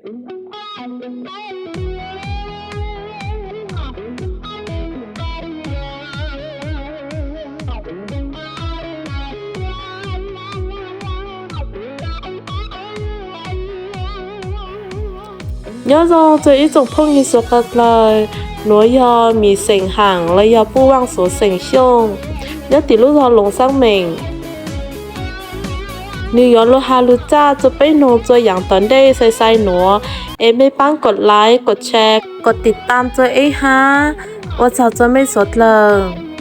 Nyob zoo rua ib tsoom phooj ywg suav dlawg, nuav yog Mim Xeem Haam los yog Puj Vaaj Xuv Xeem Xyooj, nyob tim lub zog Loos Xab Meem. Nwg yuav lug has lug txaj rua peb noog rua yaav tom ntej sai sai nuav, es mej paab kov like, kov share, kov tiv tam rua ib hab. Ua tsaug rua mej suav dlawg.